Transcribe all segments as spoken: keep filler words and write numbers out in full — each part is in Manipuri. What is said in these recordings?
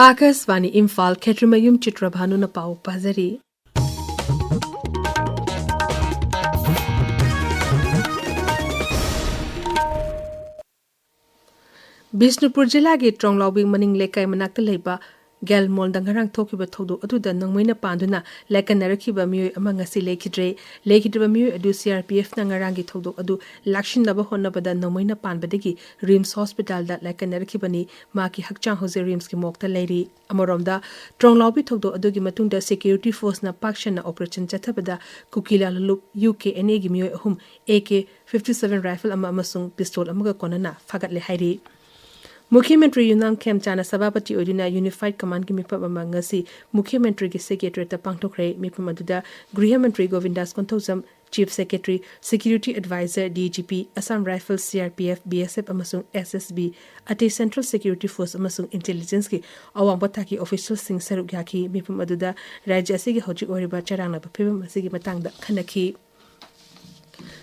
ꯑꯥꯀꯥꯁꯕꯥꯅꯤ ꯏꯝꯐꯥꯜ, ꯈꯦꯇ꯭ꯔꯤꯃꯌꯨꯝ ꯆꯤꯇ꯭ꯔꯚꯥꯅꯨꯅ ꯄꯥꯎ ꯄꯥꯖꯔꯤ꯫ ꯕꯤꯁꯅꯨꯄꯨꯔ ꯖꯤꯂꯥꯒꯤ ꯇ꯭ꯔꯣꯡꯂꯥꯎꯕꯤ ꯃꯅꯤꯡ ꯂꯩꯀꯥꯏ ꯃꯅꯥꯛꯇ ꯂꯩꯕ ꯒꯦꯜ ꯃꯣꯜꯗ ꯉꯔꯥꯡ ꯊꯣꯛꯈꯤꯕ ꯊꯧꯗꯣꯛ ꯑꯗꯨꯗ ꯅꯣꯡꯃꯩꯅ ꯄꯥꯟꯗꯨꯅ ꯂꯥꯏꯀꯠꯅꯔꯛꯈꯤꯕ ꯃꯤꯑꯣꯏ ꯑꯃ ꯉꯁꯤ ꯂꯩꯈꯤꯗ꯭ꯔꯦ꯫ ꯂꯩꯈꯤꯗ꯭ꯔꯕ ꯃꯤꯑꯣꯏ ꯑꯗꯨ ꯁꯤ ꯑꯥꯔ ꯄꯤ ꯑꯦꯐꯅ ꯉꯔꯥꯡꯒꯤ ꯊꯧꯗꯣꯛ ꯑꯗꯨ ꯂꯥꯛꯁꯤꯟꯅꯕ ꯍꯣꯠꯅꯕꯗ ꯅꯣꯡꯃꯩꯅ ꯄꯥꯟꯕꯗꯒꯤ ꯔꯤꯝꯁ ꯍꯣꯁꯄꯤꯇꯥꯜꯗ ꯂꯥꯏꯀꯠꯅꯔꯛꯈꯤꯕꯅꯤ꯫ ꯃꯍꯥꯛꯀꯤ ꯍꯛꯆꯥꯡ ꯍꯧꯖꯤꯛ ꯔꯤꯝꯁꯀꯤ ꯃꯣꯔꯒꯇ ꯂꯩꯔꯤ꯫ ꯑꯃꯔꯣꯝꯗ, ꯇ꯭ꯔꯣꯡꯂꯥꯎꯕꯤ ꯊꯧꯗꯣꯛ ꯑꯗꯨꯒꯤ ꯃꯇꯨꯡꯗ ꯁꯦꯀ꯭ꯌꯨꯔꯤꯇꯤ ꯐꯣꯔꯁꯅ ꯄꯥꯛ ꯁꯟꯅ ꯑꯣꯄꯔꯦꯁꯟ ꯆꯠꯊꯕꯗ ꯀꯨꯀꯤꯂꯥ ꯂꯨꯞ ꯌꯨ ꯀꯦ ꯑꯦꯟ ꯑꯦꯒꯤ ꯃꯤꯑꯣꯏ ꯑꯍꯨꯝ, A K fifty seven rifle ꯑꯃ ꯑꯃꯁꯨꯡ ꯄꯤꯁꯇꯣꯜ ꯑꯃꯒ ꯀꯣꯟꯅꯅ ꯐꯥꯒꯠꯂꯦ ꯍꯥꯏꯔꯤ꯫ ꯃꯨꯈ꯭ꯌ ꯃꯟꯇ꯭ꯔꯤ ꯌꯨꯝꯅꯥꯝ ꯈꯦꯝꯆꯥꯟꯅ ꯁꯚꯥꯄꯇꯤ ꯑꯣꯏꯗꯨꯅ ꯌꯨꯅꯤꯐꯥꯏꯗ ꯀꯃꯥꯟꯗꯒꯤ ꯃꯤꯐꯝ ꯑꯃ ꯉꯁꯤ ꯃꯨꯈ꯭ꯌ ꯃꯟꯇ꯭ꯔꯤꯒꯤ ꯁꯦꯀ꯭ꯔꯦꯇꯔꯤꯌꯦꯠꯇ ꯄꯥꯡꯊꯣꯛꯈ꯭ꯔꯦ꯫ ꯃꯤꯐꯝ ꯑꯗꯨꯗ ꯒ꯭ꯔꯤꯍ ꯃꯟꯇ꯭ꯔꯤ Govindas Konthoujam, chief secretary, security adviser, D G P, Assam Rifles, C R P F, B S F ꯑꯃꯁꯨꯡ ꯑꯦꯁ ꯑꯦꯁ ꯕꯤ, ꯑꯇꯩ ꯁꯦꯟꯇ꯭ꯔꯦꯜ ꯁꯦꯀ꯭ꯌꯨꯔꯤꯇꯤ ꯐꯣꯔꯁ ꯑꯃꯁꯨꯡ ꯏꯟꯇꯦꯂꯤꯖꯦꯟꯁꯀꯤ ꯑꯋꯥꯡꯕ ꯊꯥꯛꯀꯤ ꯑꯣꯐꯤꯁꯤꯌꯦꯜꯁꯤꯡ ꯁꯔꯨꯛ ꯌꯥꯈꯤ꯫ ꯃꯤꯐꯝ ꯑꯗꯨꯗ ꯔꯥꯖ꯭ꯌ ꯑꯁꯤꯒꯤ ꯍꯧꯖꯤꯛ ꯑꯣꯏꯔꯤꯕ ꯆꯔꯥꯡꯅꯕ ꯐꯤꯕꯝ ꯑꯁꯤꯒꯤ ꯃꯇꯥꯡꯗ ꯈꯟꯅꯈꯤ꯫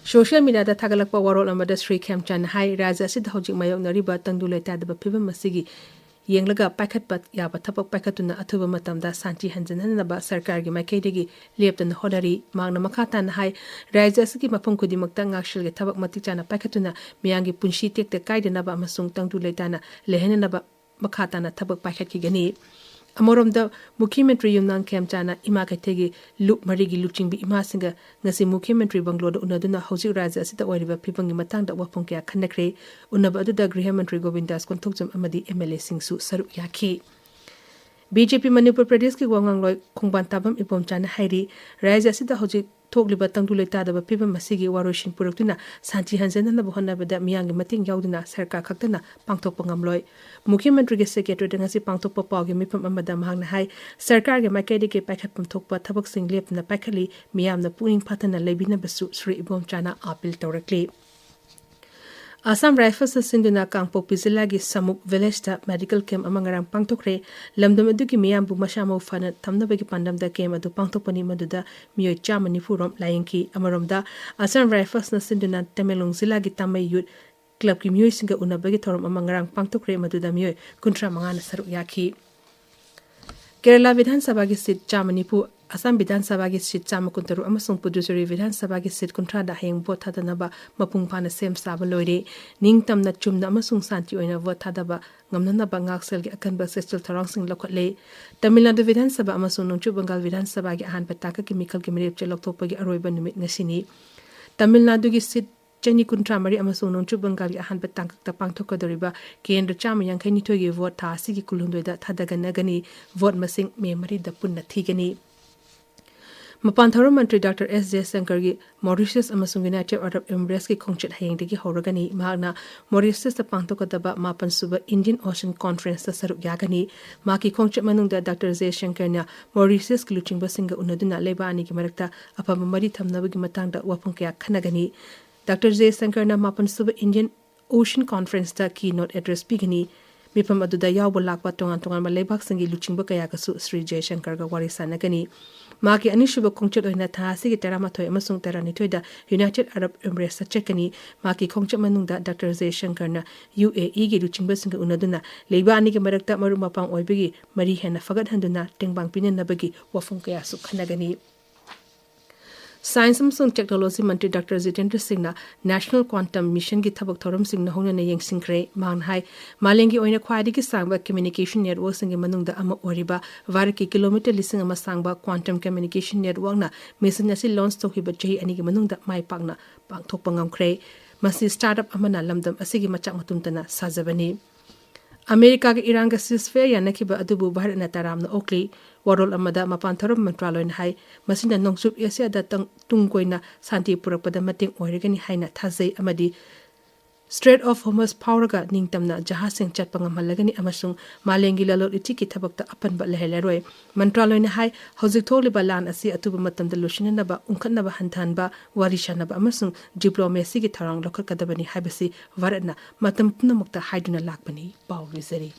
ꯁꯣꯁꯤꯌꯦꯜ ꯃꯤꯗꯤꯌꯥꯗ ꯊꯥꯒꯠꯂꯛꯄ ꯋꯥꯔꯣꯜ ꯑꯃꯗ ꯁ꯭ꯔꯤ ꯈꯦꯝꯆꯥꯟꯅ ꯍꯥꯏ, ꯔꯥꯖ꯭ꯌ ꯑꯁꯤꯗ ꯍꯧꯖꯤꯛ ꯃꯥꯌꯣꯛꯅꯔꯤꯕ ꯇꯪꯗꯨ ꯂꯩꯇꯥꯗꯕ ꯐꯤꯕꯝ ꯑꯁꯤꯒꯤ ꯌꯦꯡꯂꯒ ꯄꯥꯏꯈꯠꯄ ꯌꯥꯕ ꯊꯕꯛ ꯄꯥꯏꯈꯠꯇꯨꯅ ꯑꯊꯨꯕ ꯃꯇꯝꯗ ꯁꯥꯟꯇꯤ ꯍꯟꯖꯤꯟꯍꯟꯅꯕ ꯁꯔꯀꯥꯔꯒꯤ ꯃꯥꯏꯀꯩꯗꯒꯤ ꯂꯦꯞꯇꯅ ꯍꯣꯠꯅꯔꯤ꯫ ꯃꯍꯥꯛꯅ ꯃꯈꯥ ꯇꯥꯅ ꯍꯥꯏ, ꯔꯥꯖ꯭ꯌ ꯑꯁꯤꯒꯤ ꯃꯐꯝ ꯈꯨꯗꯤꯡꯃꯛꯇ ꯉꯥꯛꯁꯦꯜꯒꯤ ꯊꯕꯛ ꯃꯇꯤꯛ ꯆꯥꯅ ꯄꯥꯏꯈꯠꯇꯨꯅ ꯃꯤꯌꯥꯝꯒꯤ ꯄꯨꯟꯁꯤ ꯇꯦꯛꯇ ꯀꯥꯏꯗꯅꯕ ꯑꯃꯁꯨꯡ ꯇꯪꯗꯨ ꯂꯩꯇꯥꯅ ꯂꯩꯍꯟꯅꯅꯕ ꯃꯈꯥ ꯇꯥꯅ ꯊꯕꯛ ꯄꯥꯏꯈꯠꯈꯤꯒꯅꯤ꯫ ꯑꯃꯔꯣꯝꯗ, ꯃꯨꯈ꯭ꯌ ꯃꯟꯇ꯭ꯔꯤ ꯌꯨꯝꯅꯥꯝ ꯈꯦꯝꯆꯥꯟꯅ ꯏꯃꯥ ꯀꯩꯊꯦꯜꯒꯤ ꯂꯨꯞ ꯃꯔꯤꯒꯤ ꯂꯨꯆꯤꯡꯕꯤ ꯏꯃꯥꯁꯤꯡꯒ ꯉꯁꯤ ꯃꯨꯈ꯭ꯌ ꯃꯟꯇ꯭ꯔꯤ ꯕꯪꯒ꯭ꯂꯣꯗ ꯎꯅꯗꯨꯅ ꯍꯧꯖꯤꯛ ꯔꯥꯖ꯭ꯌ ꯑꯁꯤꯗ ꯑꯣꯏꯔꯤꯕ ꯐꯤꯕꯝꯒꯤ ꯃꯇꯥꯡꯗ ꯋꯥꯐꯝ ꯀꯌꯥ ꯈꯟꯅꯈ꯭ꯔꯦ꯫ ꯎꯅꯕ ꯑꯗꯨꯗ ꯒ꯭ꯔꯤꯍ ꯃꯟꯇ꯭ꯔꯤ ꯒꯣꯕꯤꯟꯗꯥꯁ ꯀꯣꯟꯊꯧꯖꯝ ꯑꯃꯗꯤ ꯑꯦꯝ ꯑꯦꯜ ꯑꯦꯁꯤꯡꯁꯨ ꯁꯔꯨꯛ ꯌꯥꯈꯤ꯫ ꯕꯤ ꯖꯦ ꯄꯤ ꯃꯅꯤꯄꯨꯔ ꯄ꯭ꯔꯗꯦꯁꯀꯤ ꯋꯥ ꯉꯥꯡꯂꯣꯏ ꯈꯣꯡꯕꯥꯟ ꯇꯥꯕꯝ ꯏꯕꯣꯝꯆꯥꯅ ꯍꯥꯏꯔꯤ, ꯔꯥꯖ꯭ꯌ ꯑꯁꯤꯗ ꯍꯧꯖꯤꯛ ꯊꯣꯛꯂꯤꯕ ꯇꯪꯗꯨ ꯂꯩꯇꯥꯗꯕ ꯐꯤꯕꯝ ꯑꯁꯤꯒꯤ ꯋꯥꯔꯣꯏꯁꯤꯟ ꯄꯨꯔꯛꯇꯨꯅ ꯁꯥꯟꯇꯤ ꯍꯟꯖꯤꯟꯅꯅꯕ ꯍꯣꯠꯅꯕꯗ ꯃꯤꯌꯥꯝꯒꯤ ꯃꯇꯦꯡ ꯌꯥꯎꯗꯅ ꯁꯔꯀꯥꯔ ꯈꯛꯇꯅ ꯄꯥꯡꯊꯣꯛꯄ ꯉꯝꯂꯣꯏ꯫ ꯃꯨꯈ꯭ꯌ ꯃꯟꯇ꯭ꯔꯤꯒꯤ ꯁꯦꯀ꯭ꯔꯦꯇꯔꯤꯌꯦꯠꯇ ꯉꯁꯤ ꯄꯥꯡꯊꯣꯛꯄ ꯄꯥꯎꯒꯤ ꯃꯤꯐꯝ ꯑꯃꯗ ꯃꯍꯥꯛꯅ ꯍꯥꯏ, ꯁꯔꯀꯥꯔꯒꯤ ꯃꯥꯏꯀꯩꯗꯒꯤ ꯄꯥꯏꯈꯠꯐꯝ ꯊꯣꯛꯄ ꯊꯕꯛꯁꯤꯡ ꯂꯦꯞꯇꯅ ꯄꯥꯏꯈꯠꯂꯤ, ꯃꯤꯌꯥꯝꯅ ꯄꯨꯛꯅꯤꯡ ꯐꯥꯊꯅ ꯂꯩꯕꯤꯅꯕꯁꯨ ꯁ꯭ꯔꯤ ꯏꯕꯣꯝꯆꯥꯅ ꯑꯥꯄꯤꯜ ꯇꯧꯔꯛꯂꯤ꯫ ꯑꯁꯥꯝ ꯔꯥꯏꯐꯜꯁꯅ ꯁꯤꯟꯗꯨꯅ ꯀꯥꯡꯄꯣꯛꯄꯤ ꯖꯤꯂꯥꯒꯤ ꯁꯃꯨꯛ ꯚꯤꯂꯦꯖꯇ ꯃꯦꯗꯤꯀꯦꯜ ꯀꯦꯝꯞ ꯑꯃ ꯉꯔꯥꯡ ꯄꯥꯡꯊꯣꯛꯈ꯭ꯔꯦ꯫ ꯂꯝꯗꯝ ꯑꯗꯨꯒꯤ ꯃꯤꯌꯥꯝꯕꯨ ꯃꯁꯥ ꯃꯎ ꯐꯅ ꯊꯝꯅꯕꯒꯤ ꯄꯥꯟꯗꯝꯗ ꯀꯦꯝꯞ ꯑꯗꯨ ꯄꯥꯡꯊꯣꯛꯄꯅꯤ, ꯃꯗꯨꯗ ꯃꯤꯑꯣꯏ ꯆꯥꯝꯃ ꯅꯤꯐꯨ ꯔꯣꯝ ꯂꯥꯌꯦꯡꯈꯤ꯫ ꯑꯃꯔꯣꯝꯗ, ꯑꯁꯥꯝ ꯔꯥꯏꯐꯜꯁꯅ ꯁꯤꯟꯗꯨꯅ ꯇꯃꯦꯡꯂꯣꯡ ꯖꯤꯂꯥꯒꯤ ꯇꯥꯃꯩ ꯌꯨꯠ ꯀ꯭ꯂꯕꯀꯤ ꯃꯤꯑꯣꯏꯁꯤꯡꯒ ꯎꯅꯕꯒꯤ ꯊꯧꯔꯝ ꯑꯃ ꯉꯔꯥꯡ ꯄꯥꯡꯊꯣꯛꯈ꯭ꯔꯦ, ꯃꯗꯨꯗ ꯃꯤꯑꯣꯏ ꯀꯨꯟꯊ꯭ꯔꯥ ꯃꯉꯥꯅ ꯁꯔꯨꯛ ꯌꯥꯈꯤ꯫ ꯀꯦꯔꯂꯥ ꯕꯤꯙꯥꯟ ꯁꯚꯥꯒꯤ ꯁꯤꯠ ꯆꯥꯝꯃ ꯅꯤꯐꯨ, ꯑꯁꯥꯝ ꯕꯤꯙꯥꯟ ꯁꯚꯥꯒꯤ ꯁꯤꯠ ꯆꯥꯝꯃ ꯀꯨꯟꯇꯔꯨꯛ ꯑꯃꯁꯨꯡ ꯄꯨꯗꯨꯆꯦꯔꯤ ꯕꯤꯙꯥꯟ ꯁꯚꯥꯒꯤ ꯁꯤꯠ ꯀꯨꯟꯊ꯭ꯔꯥꯗ ꯍꯌꯦꯡ ꯚꯣꯠ ꯊꯥꯗꯅꯕ ꯃꯄꯨꯡ ꯐꯥꯅ ꯁꯦꯝ ꯁꯥꯕ ꯂꯣꯏꯔꯦ꯫ ꯅꯤꯡꯇꯝꯅ, ꯆꯨꯝꯅ ꯑꯃꯁꯨꯡ ꯁꯥꯟꯇꯤ ꯑꯣꯏꯅ ꯚꯣꯠ ꯊꯥꯗꯕ ꯉꯝꯅꯅꯕ ꯉꯥꯛꯁꯦꯜꯒꯤ ꯑꯀꯟꯕ ꯆꯦꯛꯁꯤꯜ ꯊꯧꯔꯥꯡꯁꯤꯡ ꯂꯧꯈꯠꯂꯦ꯫ ꯇꯥꯃꯤꯜ ꯅꯥꯗꯨ ꯕꯤꯙꯥꯟ ꯁꯚꯥ ꯑꯃꯁꯨꯡ ꯅꯣꯡꯆꯨꯞ ꯕꯪꯒꯥꯜ ꯕꯤꯙꯥꯟ ꯁꯚꯥꯒꯤ ꯑꯍꯥꯟꯕ ꯇꯥꯡꯀꯛꯀꯤ ꯃꯤꯈꯜꯒꯤ ꯃꯤꯔꯦꯞ ꯆꯦ ꯂꯧꯊꯣꯛꯄꯒꯤ ꯑꯔꯣꯏꯕ ꯅꯨꯃꯤꯠ ꯉꯁꯤꯅꯤ꯫ ꯇꯥꯃꯤꯜ ꯅꯥꯗꯨꯒꯤ ꯁꯤꯠ ꯆꯅꯤ ꯀꯨꯟꯊ꯭ꯔꯥ ꯃꯔꯤ ꯑꯃꯁꯨꯡ ꯅꯣꯡꯆꯨꯞ ꯕꯪꯒꯥꯜꯒꯤ ꯑꯍꯥꯟꯕ ꯇꯥꯡꯀꯛꯇ ꯄꯥꯡꯊꯣꯛꯀꯗꯧꯔꯤꯕ ꯀꯦꯟꯗ꯭ꯔ ꯆꯥꯝꯃ ꯌꯥꯡꯈꯩ ꯅꯤꯊꯣꯏꯒꯤ ꯚꯣꯠ ꯊꯥ ꯑꯁꯤꯒꯤ ꯀꯨꯟꯍꯨꯝꯗꯣꯏꯗ ꯊꯥꯗꯒꯅꯒꯅꯤ꯫ ꯚꯣꯠ ꯃꯁꯤꯡ ꯃꯦ ꯃꯔꯤꯗ ꯄꯨꯟꯅ ꯊꯤꯒꯅꯤ꯫ ꯃꯄꯥꯟ ꯊꯧꯔꯝ ꯃꯟꯇ꯭ꯔꯤ ꯗꯥꯛꯇꯔ ꯑꯦꯁ ꯖꯌꯁꯪꯀꯔꯒꯤ ꯃꯣꯔꯤꯁꯤꯌꯁ ꯑꯃꯁꯨꯡ ꯌꯨꯅꯥꯏꯇꯦꯗ ꯑꯔꯕ ꯏꯃꯤꯔꯦꯠꯁꯀꯤ ꯈꯣꯡꯆꯠ ꯍꯌꯦꯡꯗꯒꯤ ꯍꯧꯔꯒꯅꯤ꯫ ꯃꯍꯥꯛꯅ ꯃꯣꯔꯤꯁꯤꯌꯁꯇ ꯄꯥꯡꯊꯣꯛꯀꯗꯕ ꯃꯥꯄꯟ ꯁꯨꯕ ꯏꯟꯗꯤꯌꯟ ꯑꯣꯁꯤꯌꯟ ꯀꯣꯟꯐꯔꯦꯟꯁꯇ ꯁꯔꯨꯛ ꯌꯥꯒꯅꯤ꯫ ꯃꯍꯥꯛꯀꯤ ꯈꯣꯡꯆꯠ ꯃꯅꯨꯡꯗ ꯗꯥꯛꯇꯔ ꯖꯌꯁꯪꯀꯔꯅ ꯃꯣꯔꯤꯁꯤꯌꯁꯀꯤ ꯂꯨꯆꯤꯡꯕꯁꯤꯡꯒ ꯎꯅꯗꯨꯅ ꯂꯩꯕꯥꯛ ꯑꯅꯤꯒꯤ ꯃꯔꯛꯇ ꯑꯐꯕ ꯃꯔꯤ ꯊꯝꯅꯕꯒꯤ ꯃꯇꯥꯡꯗ ꯋꯥꯐꯝ ꯀꯌꯥ ꯈꯟꯅꯒꯅꯤ꯫ ꯗꯥꯛꯇꯔ ꯖꯌꯁꯪꯀꯔꯅ ꯃꯥꯄꯟ ꯁꯨꯕ ꯏꯟꯗꯤꯌꯟ ꯑꯣꯁꯤꯌꯟ ꯀꯣꯟꯐꯔꯦꯟꯁꯇ ꯀꯤ ꯅꯣꯠ ꯑꯦꯗ꯭ꯔꯦꯁ ꯄꯤꯒꯅꯤ꯫ ꯃꯤꯐꯝ ꯑꯗꯨꯗ ꯌꯥꯎꯕ ꯂꯥꯛꯄ ꯇꯣꯉꯥꯟ ꯇꯣꯉꯥꯟꯕ ꯂꯩꯕꯥꯛꯁꯤꯡꯒꯤ ꯂꯨꯆꯤꯡꯕ ꯀꯌꯥꯒꯁꯨ ꯁ꯭ꯔꯤ ꯖꯌꯁꯪꯀꯔꯒ ꯋꯥꯔꯤ ꯁꯥꯟꯅꯒꯅꯤ꯫ ꯃꯍꯥꯛꯀꯤ ꯑꯅꯤꯁꯨꯕ ꯈꯣꯡꯆꯠ ꯑꯣꯏꯅ ꯊꯥ ꯑꯁꯤꯒꯤ ꯇꯔꯥꯃꯥꯊꯣꯏ ꯑꯃꯁꯨꯡ ꯇꯔꯥꯅꯤꯊꯣꯏꯗ ꯌꯨꯅꯥꯏꯇꯦꯗ ꯑꯔꯕ ꯏꯃꯤꯔꯦꯠꯁꯇ ꯆꯠꯀꯅꯤ꯫ ꯃꯍꯥꯛꯀꯤ ꯈꯣꯡꯆꯠ ꯃꯅꯨꯡꯗ ꯗꯥꯛꯇꯔ ꯖꯌꯁꯪꯀꯔꯅ ꯌꯨ ꯑꯦ ꯏꯒꯤ ꯂꯨꯆꯤꯡꯕꯁꯤꯡꯒ ꯎꯅꯗꯨꯅ ꯂꯩꯕꯥꯛ ꯑꯅꯤꯒꯤ ꯃꯔꯛꯇ ꯃꯔꯨꯞ ꯃꯄꯥꯡ ꯑꯣꯏꯕꯒꯤ ꯃꯔꯤ ꯍꯦꯟꯅ ꯐꯒꯠꯍꯟꯗꯨꯅ ꯇꯦꯡꯕꯥꯡ ꯄꯤꯅꯅꯕꯒꯤ ꯋꯥꯐꯝ ꯀꯌꯥꯁꯨ ꯈꯟꯅꯒꯅꯤ꯫ ꯁꯥꯏꯟꯁ ꯑꯃꯁꯨꯡ ꯇꯦꯛꯅꯣꯂꯣꯖꯤ ꯃꯟꯇ꯭ꯔꯤ ꯗꯥꯛꯇꯔ ꯖꯤꯇꯦꯟꯗ꯭ꯔ ꯁꯤꯡꯅ ꯅꯦꯁꯅꯦꯜ ꯀ꯭ꯋꯥꯟꯇꯝ ꯃꯤꯁꯟꯒꯤ ꯊꯕꯛ ꯊꯧꯔꯝꯁꯤꯡ ꯅꯧꯍꯧꯅꯅ ꯌꯦꯡꯁꯤꯟꯈ꯭ꯔꯦ꯫ ꯃꯍꯥꯛꯅ ꯍꯥꯏ, ꯃꯥꯂꯦꯝꯒꯤ ꯑꯣꯏꯅ ꯈ꯭ꯋꯥꯏꯗꯒꯤ ꯁꯥꯡꯕ ꯀꯝꯃ꯭ꯌꯨꯅꯤꯀꯦꯁꯟ ꯅꯦꯠꯋꯥꯔꯛꯁꯤꯡꯒꯤ ꯃꯅꯨꯡꯗ ꯑꯃ ꯑꯣꯏꯔꯤꯕ ꯚꯥꯔꯠꯀꯤ ꯀꯤꯂꯣꯃꯤꯇꯔ ꯂꯤꯁꯤꯡ ꯑꯃ ꯁꯥꯡꯕ ꯀ꯭ꯋꯥꯟꯇꯝ ꯀꯝꯃ꯭ꯌꯨꯅꯤꯀꯦꯁꯟ ꯅꯦꯠꯋꯥꯔꯛꯅ ꯃꯤꯁꯟ ꯑꯁꯤ ꯂꯣꯟꯆ ꯇꯧꯈꯤꯕ ꯆꯍꯤ ꯑꯅꯤꯒꯤ ꯃꯅꯨꯡꯗ ꯃꯥꯏ ꯄꯥꯛꯅ ꯄꯥꯡꯊꯣꯛꯄ ꯉꯝꯈ꯭ꯔꯦ꯫ ꯃꯁꯤ ꯁ꯭ꯇꯥꯔꯠ ꯑꯞ ꯑꯃꯅ ꯂꯝꯗꯝ ꯑꯁꯤꯒꯤ ꯃꯆꯥꯛ ꯃꯊꯨꯝꯇꯅ ꯁꯥꯖꯕꯅꯤ꯫ ꯑꯃꯦꯔꯤꯀꯥꯒ ꯏꯔꯥꯟꯒ ceasefire ꯌꯥꯅꯈꯤꯕ ꯑꯗꯨꯕꯨ ꯚꯥꯔꯠꯅ ꯇꯔꯥꯝꯅ ꯑꯣꯛꯂꯤ꯫ ꯋꯥꯔꯣꯜ ꯑꯃꯗ ꯃꯄꯥꯟ ꯊꯧꯔꯝ ꯃꯟꯇ꯭ꯔꯥꯂꯣꯏꯅ ꯍꯥꯏ, ꯃꯁꯤꯅ ꯅꯣꯡꯆꯨꯞ ꯑꯦꯁꯤꯌꯥꯗ ꯇꯪ-, ꯇꯨꯡ ꯀꯣꯏꯅ ꯁꯥꯟꯇꯤ ꯄꯨꯔꯛꯄꯗ ꯃꯇꯦꯡ ꯑꯣꯏꯔꯒꯅꯤ ꯍꯥꯏꯅ ꯊꯥꯖꯩ ꯑꯃꯗꯤ Strait of Hormuz ꯐꯥꯎꯔꯒ ꯅꯤꯡꯇꯝꯅ ꯖꯍꯥꯖꯁꯤꯡ ꯆꯠꯄ ꯉꯝꯍꯜꯂꯒꯅꯤ ꯑꯃꯁꯨꯡ ꯃꯥꯂꯦꯝꯒꯤ ꯂꯂꯣꯟ ꯏꯇꯤꯛꯀꯤ ꯊꯕꯛꯇ ꯑꯄꯟꯕ ꯂꯩꯍꯜꯂꯔꯣꯏ꯫ ꯃꯟꯇ꯭ꯔꯥꯂꯣꯏꯅ ꯍꯥꯏ, ꯍꯧꯖꯤꯛ ꯊꯣꯛꯂꯤꯕ ꯂꯥꯟ ꯑꯁꯤ ꯑꯊꯨꯕ ꯃꯇꯝꯗ ꯂꯣꯏꯁꯤꯟꯅꯅꯕ, ꯎꯪꯈꯠꯅꯕ ꯍꯟꯊꯍꯟꯕ, ꯋꯥꯔꯤ ꯁꯥꯅꯕ ꯑꯃꯁꯨꯡ ꯗꯤꯄ꯭ꯂꯣꯃꯦꯁꯤꯒꯤ ꯊꯧꯔꯥꯡ ꯂꯧꯈꯠꯀꯗꯕꯅꯤ ꯍꯥꯏꯕꯁꯤ ꯚꯥꯔꯠꯅ ꯃꯇꯝ ꯄꯨꯝꯅꯃꯛꯇ ꯍꯥꯏꯗꯨꯅ ꯂꯥꯛꯄꯅꯤ꯫ ꯄꯥꯎ ꯂꯣꯏꯖꯔꯦ꯫